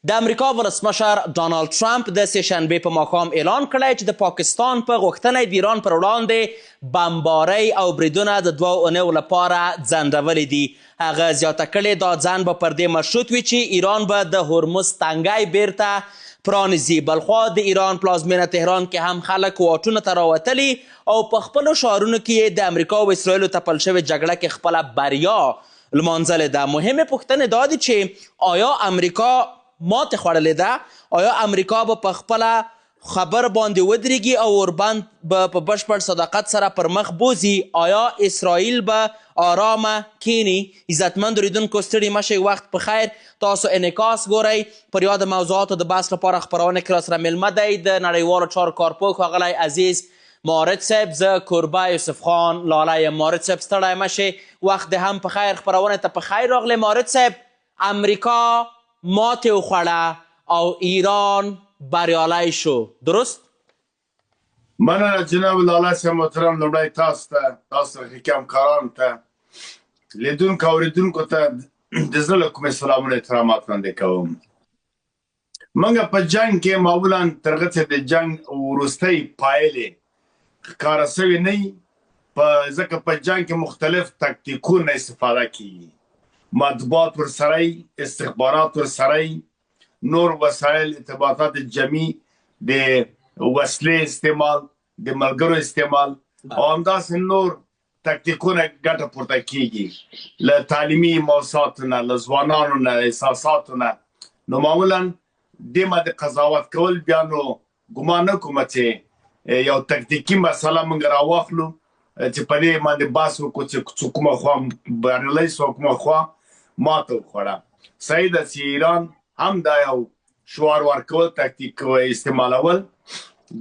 د امریکا ولسمشر ډونالډ ټرمپ د سې شنبې په ماښام اعلان کړی چې د پاکستان په غوښتنه یې د ایران پر وړاندې بمبارۍ او بریدونه د دوو اونیو لپاره ځنډولي دي. هغه زیاته کړې، دا ځنډ به پر دې مشروط وي چې ایران به د هرمز تنګی بیرته پرانیزي. بلخوا د ایران پلازمېنه تهران کې هم خلک واټونو ته راوتلي او په خپلو شعارونو کې یې د امریکا او اسراییلو تپل شوې جګړه کې خپله بریا لمانځلې ده. مهمې پوښتنې دا دي چې آیا امریکا ماتې خوړلې ده؟ آیا امریکا به په خپله خبر باندې ودرېږي او اوربند به په بشپړ صداقت سره پر مخ بوځي؟ آیا اسرائیل به آرامه کیني؟ عزتمند لیدونکو، ستړي مه شئ، وخت په خیر. تاسو انعکاس ګورئ. پر یادو موضوعاتو د بحث لپاره خپرونه کې راسره مېلمه دی د نړیوالو چارو کارپوه ښاغلی عزیز مارد صاحب. زه کوربه یوسف خان لالی یم. مارد صاحب، ستړی مه شې، وخت دې هم په خیر. خپرونې ته په خیر راغلې. مارد صاحب، امریکا ماتې وخوړه او ایران بریالی شو، درست؟ مننه جناب لالا صاحب محترم. لومړی تاسو ته، تاسو حقیقي همکارانو ته، لیدونکو اورېدونکو ته د زړه له کومې سلامونه احترامات وړاندې کوم. موږ په جنګ کې معمولا تر هغه چې د جنګ وروستۍ پایلې ښکاره سوې نه وي، په ځکه په جنګ کې مختلف تکتیکونه استفاده کیږي، مطبوعات ورسره، استخبارات ورسره، نور وسایل، ارتباطات جمعي، د وسلې استعمال، د ملګرو استعمال او همداسې نور تکتیکونه ګټه پورته کیږي، له تعلیمي موسساتو نه، له ځوانانو نه، احساساتو نه. نو معمولا دې باندې قضاوت کول بیا نو ګمان نه کوم چې یو تکتیکي مسله موږ راواخلو چې په دې باندې بحث وکړو چې څه کومه خوا بریالی سو، کومه خوا ماته وخوړه. صحیح ده چې ایران هم دا یو شعار ورکول، تکتیک استعمالول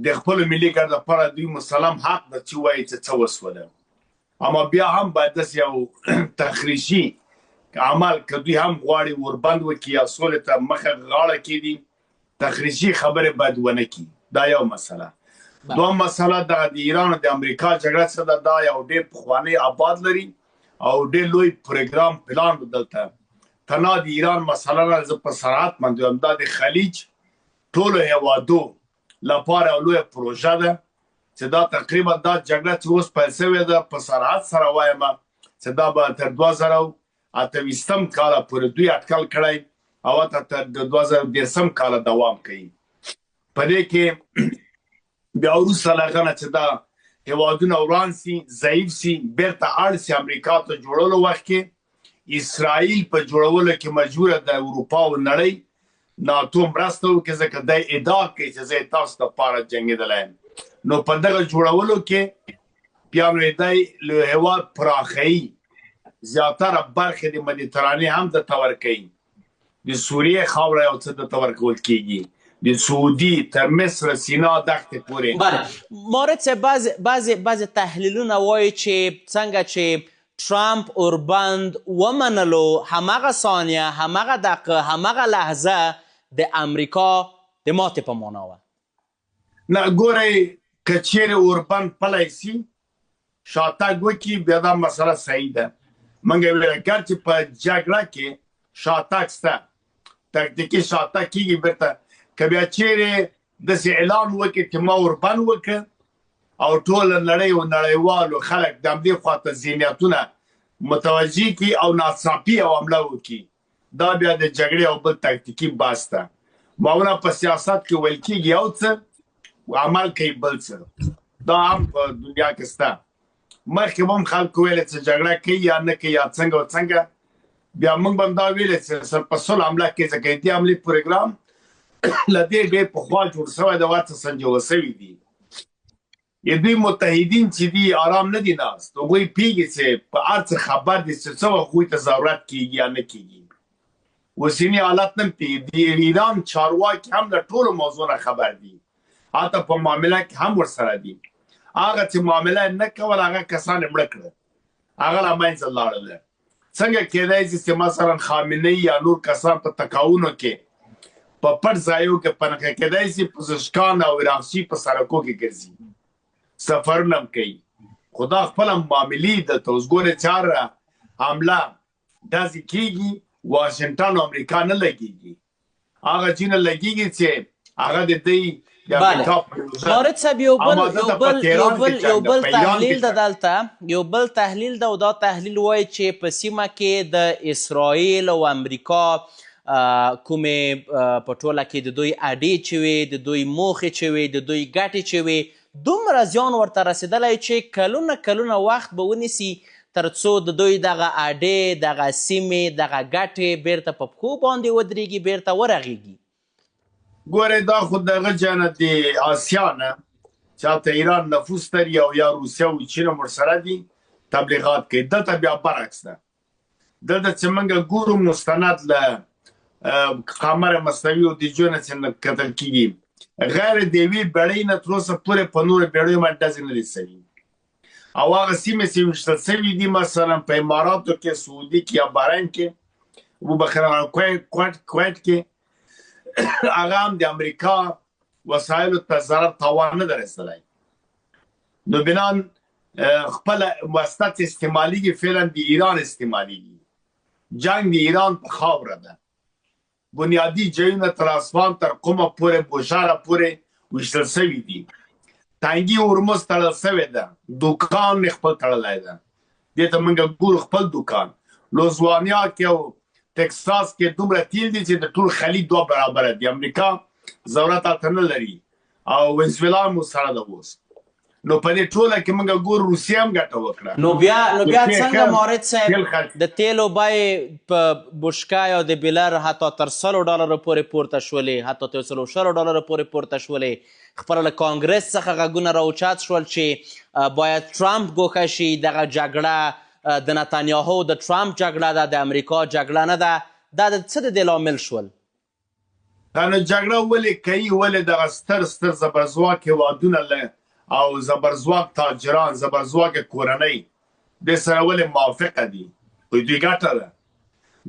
د خپل ملي ګټو لپاره دوی مسلم حق ده چې وایي چې څه وسوله، اما بیا هم باید داسې یو تخریشي عمل که دوی هم غواړي اوربند وکړي یا سولې ته مخه غاړه کېږدي، تخریشي خبرې باید ونه کړي. دا یو مسله. دوه مسله د ایران او د امریکا جګړه څه ده، دا یو ډېر پخوانی ابعاد لري او ډېر لوی پروګرام پلان دلته تنها د ایران مسله نه، زه په صراحت باندې وایم، دا د خلیج ټولو هیوادو لپاره یو لویه پروژه ده چې دا تقریبا دا جګړه چې اوس پیل شوې ده، په صراحت سره وایم چې دا به تر 2028 کاله پورې دوی اټکل کړی او حتی تر 2030 کاله دوام کوي. په دې کې بیا وروسته له هغه نه چې دا هیوادونه وران سي، ضعیف سي، بیرته اړ سي امریکا ته جوړولو وخت کې اسرائیل په جوړولو کې مجبوره د اروپا او نړۍ ناتو مرسته وکړي، ځکه دی ادعا کوي چې زه تاسو لپاره جنګېدلی یم. نو په دغه جوړولو کې بیا نو دی له هیواد پراخوي، زیاتره برخې د مدیترانې هم درته ورکوي، د سوریې خاوره یو څه درته ورکول کیږي، د سعودي تر مصر سینا دښتې پورې. بله مورد صاحب، بعضې تحلیلونه وایي چې څنګه چې ټرمپ اوربند ومنلو، همغه ثانیه، همغه دقیقه، همغه لحظه د امریکا د ماتې په معنا وه. نه ګورئ، که چیرې اوربند پلی سي، شاتګ وکړي، بیا دا مسله صحیح ده. موږ ویل اګر چې په جګړه کې شاتګ سته، تکتیکي شاتګ کیږي، بیرته که بیا چیرې داسې اعلان وکړي چې ما اوربند وکړ او ټوله نړۍ او نړیوالو خلک د همدې خواته ذهنیتونه متوجه کړي او ناڅاپي او حمله وکړي، دا بیا د جګړې او بل تکتیکي بحث ده. معمولا په سیاست کې ویل کیږي یو څه، عمل کوي بل څه، دا هم په دنیا کې سته. مخکې به هم خلکو ویل چې جګړه کوي یا نه کوي یا څنګه او څنګه، بیا موږ به هم دا ویل چې سر په سل حمله کوي، ځکه د دې حملې پروګرام له دې ډېر پخوا جوړ شوی دی، ورته سنجول شوي دي. دوی متحدین چې دي آرام نه دي ناست، هغوی پوهېږي چې په هر څه خبر دي چې څه وخت هغوی ته ضرورت کېږي یا نه کېږي. اوسني حالت نه پوهېږي. د ایران چارواکي هم له ټولو موضوع نه خبر دي، حتی په معامله کې هم ورسره دي. هغه چې معامله نه کوله هغه کسان یې مړه کړل، هغه له منځه لاړل. څنګه کېدای شي چې مثلا خامنه یا نور کسان په تکاونو کې په پټ ځایو کې په نښه کېدای شي، پزشکان او عراقچي په سړکو کې ګرځي، سفرونه هم کوي، خو دا خپله معاملې دلته اوس ګورې چې هره حمله ډزې کېږي، واشنګټن او امریکا نه لګېږي. هغه جینه لګیږي چې هغه د دی د امریکا پروژه. مارد صاحب، یو بل یو بل یو بل یو بل تحلیل ده دلته، یو بل تحلیل ده، او دا تحلیل وایي چې په سیمه کې د اسرائیل او امریکا کومې په ټوله کې د دوی اډې چې وې، د دوی موخې چې وې، د دوی ګټې چې وې، دومره زیان ورته رسېدلی چې کلونه کلونه وخت به ونیسي تر څو د دوی دغه اډې، دغه سیمې، دغه ګټې بیرته په پښو باندې ودرېږي، بیرته ورغېږي. ګورئ، دا خو دغه جنت د اسیا نه چې هلته ایران نفوذ لري او یا روسیه او چین هم ورسره دي، تبلیغات کوي. دلته بیا برعکس ده. دلته چې موږ ګورو مستند له قمر مصنوعي او دیجو نه چې کتل کېږي، غیر د یوې بېړۍ نه تر اوسه پورې په نورو بېړیو باندې ډزې نه دي سوي. او هغه سیمې چې ویشتل سوي دي، مثلا په اماراتو کې، سعودي کې یا بحرین کې، وبخښه کویت کې، هغه هم د امریکا وسایلو ته ضرر تاوان نه دی رسېدلی. نو بنان خپل واسطه چې استعمالیږي فعلا د ایران استعمالیږي. جنگ د ایران په خاوره ده. بنیادي ځایونه تر اصفهان تر قمه پورې، بوشهره پورې ویشتل سوي دي. تنګي هرمز تړل سوی ده، دوکان یې خپل تړلی ده. دې ته موږ ګورو خپل دوکان لوزوانیا کې او تکساس کې دومره تیل دي چې د ټول خلیج دوه برابره دي. امریکا ضرورت هلته نه لري او ونزویلا هم ورسره ده اوس. نو په دې ټوله کې موږ ګورو روسیې هم ګټه وکړه. نو بیا نو بیا روسیې څنګه ښه مارد صاحب تیل خرڅ د تیلو بیې په بوشکه یا د بیلر حتی تر 100 ډالرو پورې پورته شولې، حتی تر 120 ډالرو پورې پورته شولې؟ خپله له کانګرس څخه غږونه راوچت شول چې باید ټرمپ ګوښه شي، دغه جګړه د نتانیاهو د ټرمپ جګړه ده، د امریکا جګړه نه ده. دا د څه د دې لامل شول؟ نو جګړه ولې کوي؟ ولې دغه ستر ستر زبرځواک هېوادونه له او زبرځواک تاجران، زبرځواک کورنۍ دې سره ولې موافقه دي؟ خو دوی ګټه ده.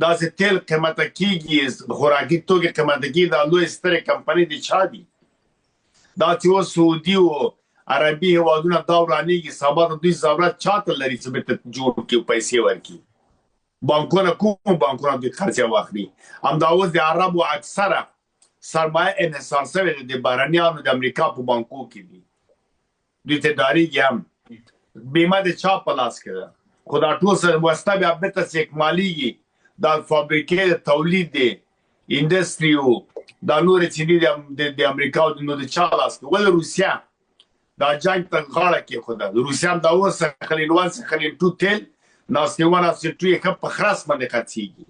داسې تیل قیمته کیږي، خوراکي توکي قیمته کیږي، دا لوی سترې کمپنۍ دي چا دي؟ دا چې اوس سعودي او عربي هېوادونه دا ورانیږي، سبا ته دوی ضرورت چاته لري چې بیرته جوړ کړي او پیسې ورکړي؟ بانکونه، کوم بانکونه دوی قرضې واخلي؟ همدا اوس د عربو اکثره سرمایه انحصار شوې ده د بهرنیانو، د امریکا په بانکو کې دي. دوی ته ډاریږي هم. بیمه د چا په لاس کې ده؟ خو دا ټول سره واسطه بیا بیرته چې اکمالیږي، دا فابریکې د تولید دی، انډستری او دا نورې چې دي د امریکا او د نور د چا لاس کې؟ ولې روسیه دا جنگ ته غاړه کېښوده؟ روسیه هم دا اوس سخلین 1، سخلین 2 تیل، ناستې 1، ناستې 2 یې ښه په خرس باندې خرڅېږي.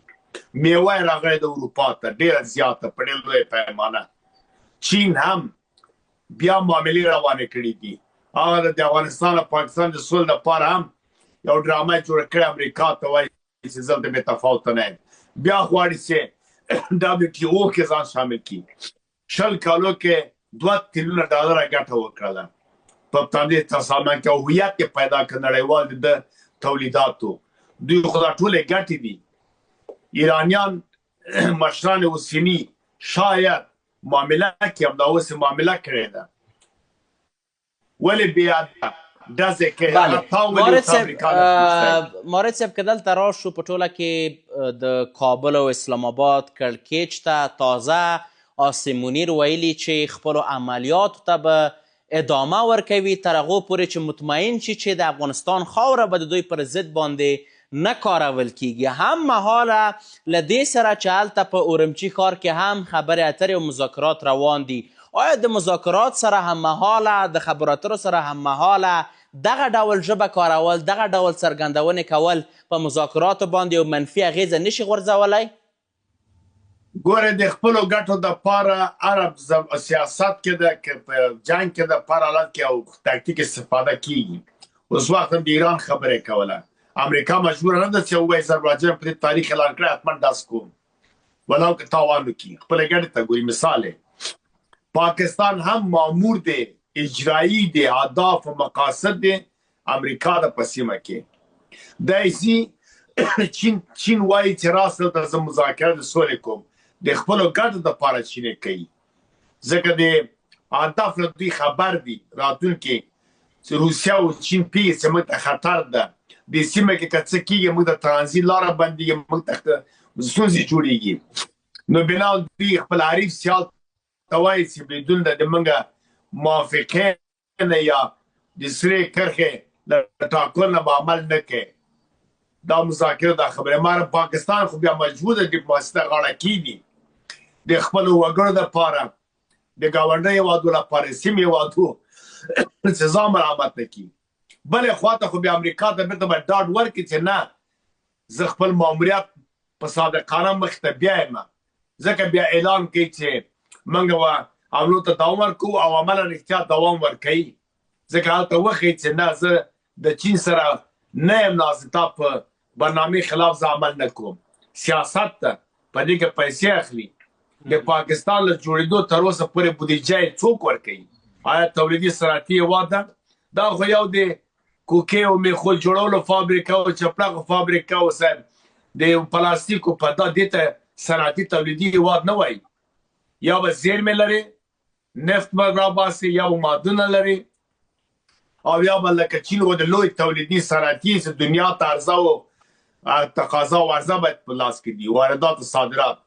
میوه یې راغلې د اروپا ته ډېره زیاته په ډېر لویه پیمانه. چین هم بیا معاملې روانې کړې دي. هغه د افغانستان او پاکستان د سولې لپاره هم یو ډرامه جوړه کړې، امریکا ته وایي چې زه دلته بې تفاوته نه یم. بیا غواړي چې WTO کې ځان شامل کړي. 20 کالو کې 2 تریلیونه ډالره ګټه وکړله په تمدې سامان کې او هویت یې پیدا کړ نړیوال د تولیداتو. دوی خو دا ټولې ګټې دي. ایرانیان مشران اوسني شاید معامله کې هم دا اوس معامله کړې ده. ولې بیا ډزې کوي؟ هغه تا ولې مارد اوس صاحب امریکا نه پوښتي؟ مارد صاحب، که دلته راشو په ټوله کې د کابل او اسلام آباد کړکېچ ته، تازه عاصم منیر ویلي چې خپلو عملیاتو ته به ادامه ورکوي تر هغو پورې چې مطمئن شي چې د افغانستان خاوره به د دوی پر ضد باندې نه کارول کیږي. هم مهاله له دې سره چې هلته په اورمچي ښار کې هم خبرې اترې او مذاکرات روان دي، آیا د مذاکرات سره هم مهاله، د خبرو اترو سره هم مهاله دغه ډول ژبه کارول، دغه ډول څرګندونې کول په مذاکراتو باندې یو منفي اغېزه نشي غورځولی؟ ګوره، د خپلو ګټو د پاره عرب سیاست کې ده که په جنگ کې ده، په هر حالت کې او تاکتیک استفاده کیږي. اوس وخت هم د ایران خبرې کوله، امریکا مجبوره نه ده چې ووایي ضرب الاجل په دې تاریخ اعلان کړی، حتما ډز کوم ولو که تاوان وکړي. خپلې ګټې ته ګوري. مثال یې پاکستان هم مامور دی، اجرایی دی، اهداف او مقاصد دی امریکا د په سیمه کې دایسي. چین وایي چې راس دلته زه مذاکره د سولې کوم، د خپلو ګټو دپاره چین یې کوي، ځکه د هدف له دوی خبر دي. راتلونکي چې روسیه او چین پیږي چې موږ ته خطر ده د سیمه کې، که څه کېږي موږ ته ترانزیت لاره بندېږي، موږ ته ستونزې جوړېږي. نو بنا دوی خپل حریف سیال ته وایي چې بدون د موږ موافقې نه یا د سرې کرښې له ټاکلو نه به عمل نه کوي. دا مذاکره دا خبره ماره پاکستان خو بیا مجبور دی ډیپلوماسي ته غاړه کیږي د خپل وګړو لپاره، د ګاونډیو هېوادو لپاره، سیمې هېوادو چې ځان ملامت نه کړي. بلې خواته خو بیا امریکا ته بیرته باید ډاډ ورکړي چې نه، زه خپل ماموریت په صادقانه مخ ته بیایم، ځکه بیا اعلان کوي چې موږ به حملو ته دوام ورکوو او عملا رښتیا دوام ورکوي، ځکه هلته وښیي چې نه، زه د چین سره نه یم ناست، تا په برنامې خلاف زه عمل نه کوم. سیاست ته په دې کې پیسې اخلي. د پاکستان له جوړېدو تر اوسه پورې بودیجه یې څوک ورکوي؟ آیا تولیدي صنعتي هېواد ده؟ دا خو یو د کوکې او میخو جوړولو فابریکه او چپړخو فابریکه او صاحب د پلاستیکو په دا دې ته صنعتي تولیدي هېواد نه وایي. یا به زیرمې لري، نفت به راباسي، یا به معدنونه لري، او یا به لکه چین غو د لوی تولیدي صنعتي چې دنیا ته عرضه او تقاضا او عرضه باید په لاس کې دي، واردات او صادرات.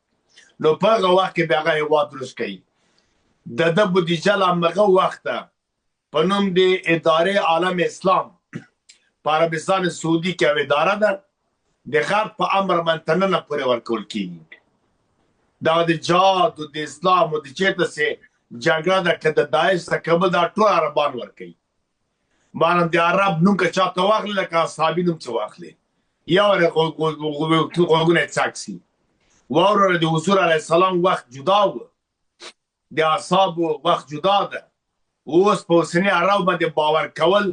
نو په هغه وخت کې بیا هغه هېواد رشد کوي. د ده بودیجه له همغه وخته په نوم د ادارې عالم اسلام په عربستان سعودي کې یو اداره ده، د غرب په امر باندې تر ننه پورې ورکول کېږي. دا د جهاد او د اسلام او د چېرته چې جګړه ده، که د داعش ده که بل، دا ټول عربان ورکوي. مانم د عرب نوم که چاته واخلې لکه اصحابي نوم چې واخلې، یو واره غوږونه یې څک سي. وروره د حضور علیه السلام وخت جدا و، د اعصابو وخت جدا ده. اوس په اوسني عرب باندې باور کول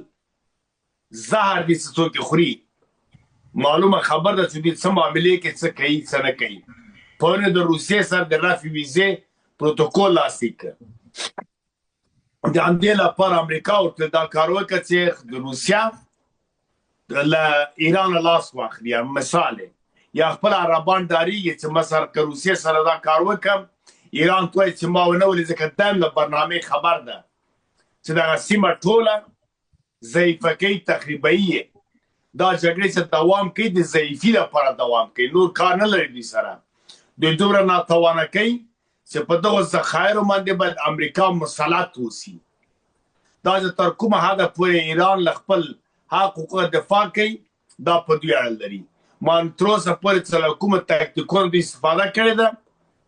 زهر دي چې څوک یې خوري. معلومه خبر ده چې دوی څه معاملې کې څه کوي څه نه کوي. پرون د روسیې سره د رفع ویزې پروتوکول لاسلیک کړ. د همدې لپاره امریکا ورته دا کار وکړ چې د روسیه له ایران لاس واخلي، مثال یا خپل عربان ډاریږي چې مثلا که روسیې سره دا کار وکړم، ایران ته وایي چې ما ونه ولي، ځکه دیم له برنامې خبر ده چې دغه سیمه ټوله ضعیفه کوي، تخریبوي یې. دا جګړې چې دوام کوي د ضعیفي لپاره دوام کوي، نور کار نه لري دوی سره. دوی دومره ناتوانه کوي چې په دغو ذخایرو باندې باید امریکا مسلط اوسي. دا چې تر کومه حده پورې ایران له خپل حق حقوق دفاع کوي دا په دوی اړه لري. مان تر اوسه پورې چې له کومو تاکتیکونو دوی استفاده کړې ده،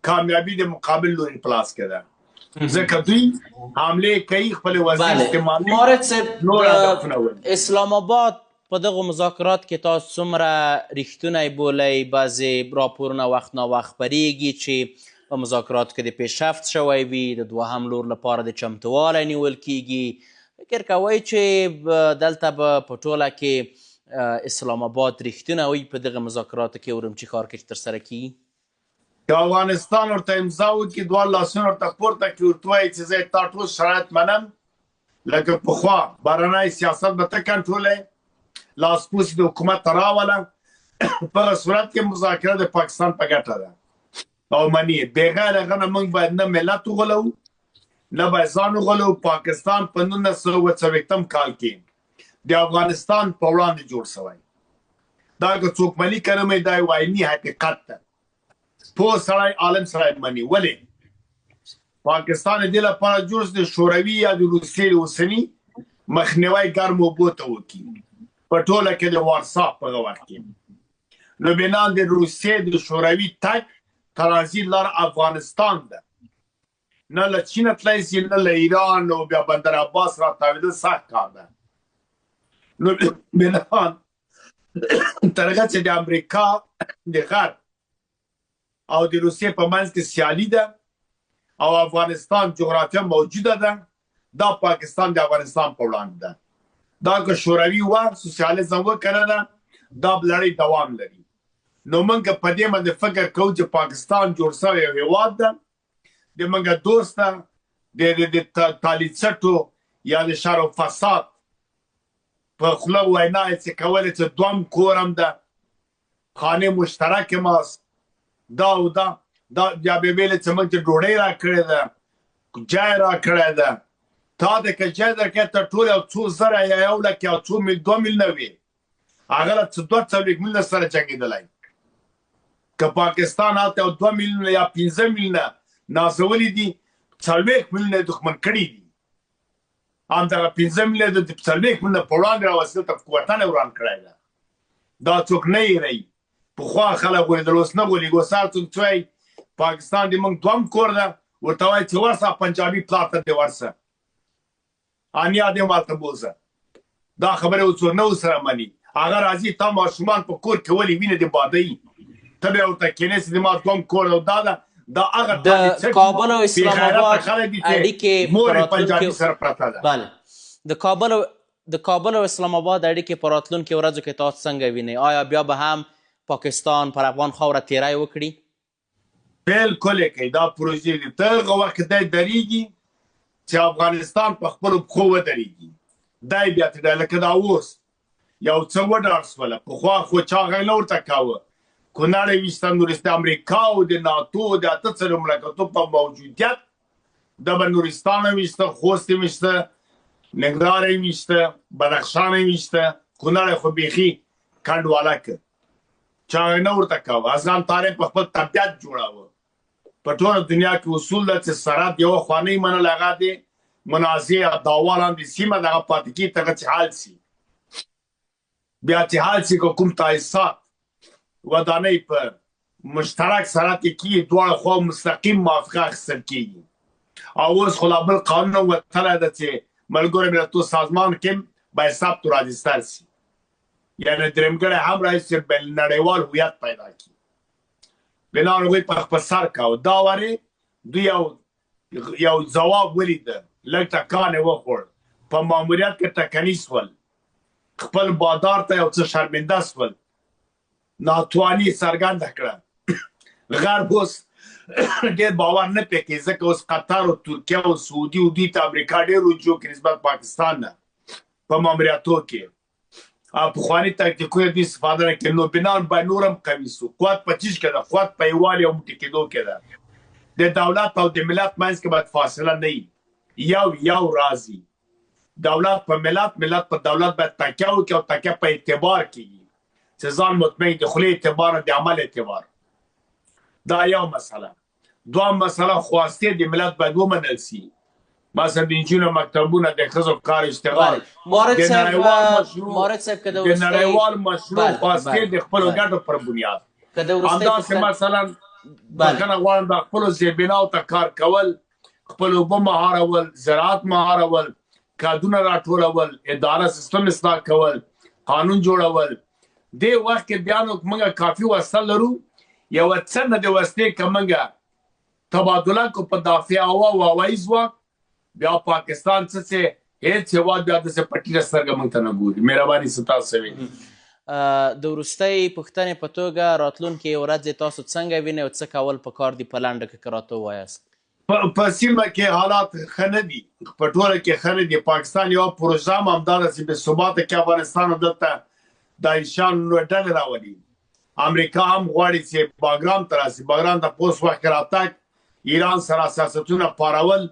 کامیابي د مقابل لوري په لاس کې ده، ځکه دوی حملې کوي، خپلې وسلې استعمالوي، مارد صاحب، نور هدفونه ولري. اسلام آباد په دغو مذاکرات کې تاسو څومره رښتونی بولئ؟ بعضې راپورونه وخت نا وخت خپرېږي چې په مذاکراتو کې د پیشرفت شوی وي، د دوهم لور لپاره د چمتووالی نیول کیږي. فکر کوئ چې دلته به په ټوله کې اسلام آباد رښتونه وي په دغه مذاکراتو کې ورمچي ښار کې چې ترسره کیږي؟ که افغانستان ورته امضا وکړي، دوه لاسونه ورته پورته کړي، ورته وایي چې زه تا ټول شرایط منم، لکه پخوا بهرنی سیاست به ته کنټرولوې، لاسپوڅي د حکومت ته راوله، په هغه صورت کې مذاکره د پاکستان په ګټه ده او مني. بغیر هغه نه موږ باید نه ملت وغولوو، نه باید ځان وغولوو. پاکستان په 1940 کال کې د افغانستان په وړاندې جوړ شوی، دا که څوک مني که نه مني دا یو عیني حقیقت ده. پوه سړی عالم سړی مني. ولې پاکستان دې لپاره جوړ شو د شوروي یا د روسیې د اوسني مخنیوی ګرمو اوبو ته وکړي، په ټوله کې د وارسا په هغه وخت کې. نو بنا د روسیې د شوروي تګ ترانزیت لار افغانستان ده، نه له چینه تلای سي، نه له ایران، او بیا بندر عباس را تاوېدل سخت کار ده. نو بنا تر هغه چې د امریکا د غرب او د روسیې په منځ کې سیالي ده او افغانستان جغرافیا موجوده ده، دا پاکستان د افغانستان په وړاندې ده. دا که شوروي وه، سوسیالیزم وه که نه ده، دا لړۍ دوام لري. نو موږ په دې باندې فکر کوو چې پاکستان جوړ شوی یو هېواد ده، د موږ دوست ده، د تالیڅټو یا د شر او فساد په خوله وینا یې چې کولې چې دوم کورم ده، خانه مشترک ماست، دا او دا، دا بیا به ویلې چې موږ ته ډوډۍ راکړې ده، جای راکړی ده. تا د که جای درکړی ته ټول یو څو زره یا یو لک یا څو میل دوه میلیونه وي، هغه له څه 42 میلیونه سره جنګېدلی. که پاکستان هلته یو 2 میلیونه یا 5 میلیونه نازولي دي، 40 میلیونه یې دښمن کړي دي. همدغه 5 میلیونه د 40 میلیونه په وړاندې راوستل ته وطن یې وران کړی ده. دا څوک نه هېروي. پخوا خلک غولېدل، اوس نه غولېږي. اوس هر څوک چې وایي پاکستان دې موږ دوم کور ده، ورته وایي چې ورسه پنجابي پلار ته دې ورسه، انیا دې هم هلته بوځه. دا خبره اوس څوک نه ورسره مني. هغه راځي تا ماشومان په کور کې ولي وینه دې بادوي، ته بیا ورته کښېنې چې د ما دوم کور او دا ده. دا هغه د کابل او اسلام آباد اړیکې مور پنجابي سره پرته ده. بله، د کابل او اسلام آباد اړیکې په راتلونکي ورځو کې تاسو څنګه وینئ؟ آیا بیا به هم پاکستان پر افغان خاوره تیری وکړي؟ بالکل یې کوي. دا پروژې دي تر هغه وخت دی درېږي چې افغانستان په خپلو پښو ودرېږي. دی بیا ترې لکه دا اوس یو څه وډار سوله. پخوا خو چا غږ نه ورته کاوه. کونړ یې ویسته، نورستان د امریکا او د ناتو د 48 مملکتو په موجودیت د به نورستان یې ویسته، خوست یې ویسته، ننګرهار یې ویسته، بدخشان یې ویسته، کونړ یې خو بیخي کنډواله کړ. چا غږ نه ورته کاوه. ازغن طالب په خپل طبیعت جوړاوه. په ټوله دنیا کې اصول ده چې سرحد یوه خوا نه منل، هغه د منازع یا دعوا لاندې سیمه دغه پاتې کېږي تر هغه چې حل سي. بیا چې حل سي که کوم تاسیسات ودانۍ په مشترک سرحد کې کېږي، دواړه خواو مستقیم موافقه اخیستل کېږي. او اوس خو لا بل قانون هم وتلی ده چې ملګرو ملتو سازمان کې باید ثبت او راجستر سي، یعنې درېمګړی هم راځي چې بین نړیوال هویت پیدا کړي. بنا هغوی پر خپل سر کاوه. دا وارې دوی یو ځواب ولید، لږ ټکان یې وخوړ، په ماموریت کې ټکني سول، خپل بادار ته یو څه شرمنده سول، ناتواني څرګنده کړه. غرب اوس ډېر باور نه پرې کوي، ځکه اوس قطر او ترکیه او سعودي او دوی ته امریکا ډېر رجوع کوي نسبت پاکستان نه په ماموریتو کې. او پخواني تاکتیکونه دوی استفاده نه کوي. نو بنا باید نور هم قوي سو. قوت په چیش کې ده؟ قوت په یووالي او موټي کېدو کې ده. د دولت او د ملت منځ کې باید فاصله نه وي، یو یو راځي. دولت په ملت، ملت په دولت باید تکیه وکړي او تکیه په اعتبار کېږي چې ځان مطمئن، د خولې اعتبار نه د عمل اعتبار. دا یو مسله. دوه مسله، خواستې د ملت باید ومنل سي. مثلا د نجونو مکتبونه، د ښځو کار اشتغال، د نړیوال مشروع د نړیوال مشروع خواستې د خپلو ګټو پر بنیاد. همداسې مثلا بخښنه غواړم، د خپلو زیربناو ته کار کول، خپل اوبه مهارول، زراعت مهارول، کادونه راټولول، اداره سیستم اصلاح کول، قانون جوړول. دې وخت کې بیا نو موږ کافي وسله لرو. یوه څنډه د وسلې که موږ تبادله کو په دافع هوا او هوایي ځواک، بیا پاکستان څه چې هیڅ هېواد بیا داسې په ټیټه سترګه موږ ته نه ګوري. مهرباني ستاسو وي. د وروستۍ پوښتنې په توګه، راتلونکې ورځې تاسو څنګه وینئ او څه کول پکار دي په لنډه کې که راته ووایاست؟ په سیمه کې حالات ښه نه دي، په ټوله کې ښه نه دي. پاکستان یوه پروژه هم همدا ده چې بې ثباته کې افغانستان او دلته داعشیان نور ډلې راولي. امریکا هم غواړي چې باګرام ته راسي. باګرام ته په اوس وخت کې راتګ، ایران سره سیاستونه پارول،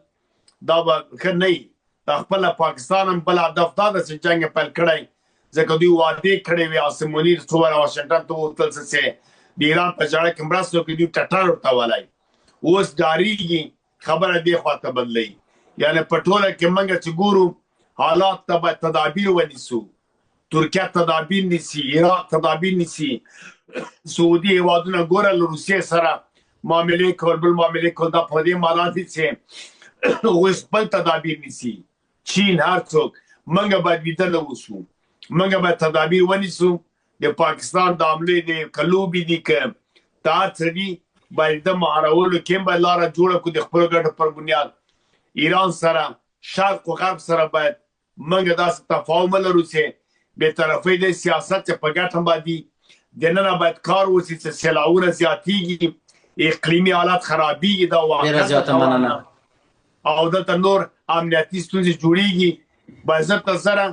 دا به ښه نه وي. دا خپله پاکستان هم بل هدف دا ده چې جنګ یې پیل کړی، ځکه دوی وعدې کړې وې. عاصم منیر څو واره واشنګټن ته ووتل چې د ایران په جګړه کې مرسته وکړي، دوی ټټر ورته ولی. اوس ډاریږي، خبره دې خواته بدلوي. یعنې په ټوله کې موږ چې ګورو حالات ته باید تدابیر ونیسو. ترکیه تدابیر نیسي، عراق تدابیر نیسي، سعودي هیوادونه ګوره له روسیې سره معاملې کول، بل معاملې کول، دا په دې معنا دي چې هغوی خپل تدابیر نیسي. چین، هر څوک. موږ باید ویده نه اوسو، موږ باید تدابیر ونیسو. د پاکستان د حملې د که لوبې دي که دا څه دي، باید د مهارولو کې باید لاره جوړه کړو د خپلو ګټو پر بنیاد. ایران سره، شرق و غرب سره باید موږ داسې تفاهم ولرو چې بې طرفۍ د سیاست چې په ګټه باندې دننه باید کار وشي چې سیلاوونه زیاتیږي، اقلیمي حالت خرابیږي، دا ډیره زیاته مننه. او دلته نور امنیتي ستونزې جوړیږي. باید زر تر زره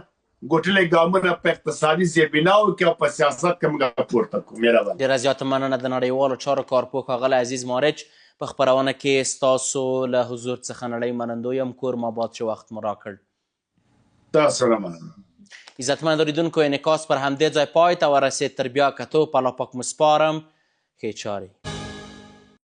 ګوټلې ګامونه په اقتصادي زیربناو کې او په سیاست کې موږ پورته کړو. مهرباني. ډیره زیاته مننه د نړیوالو چارو کارپوه ښاغلی عزیز مارج. په خپرونه کې ستاسو له حضور څخه نړۍ منندوی یم. کور مو آباد چې وخت مو راکړ. تاسو نه مننه. عزتمند اوریدونکو، انعکاس پر همدې ځای پای ته ورسېد. تر بیا کتو په الله پاک مو سپارم. ښې چارې.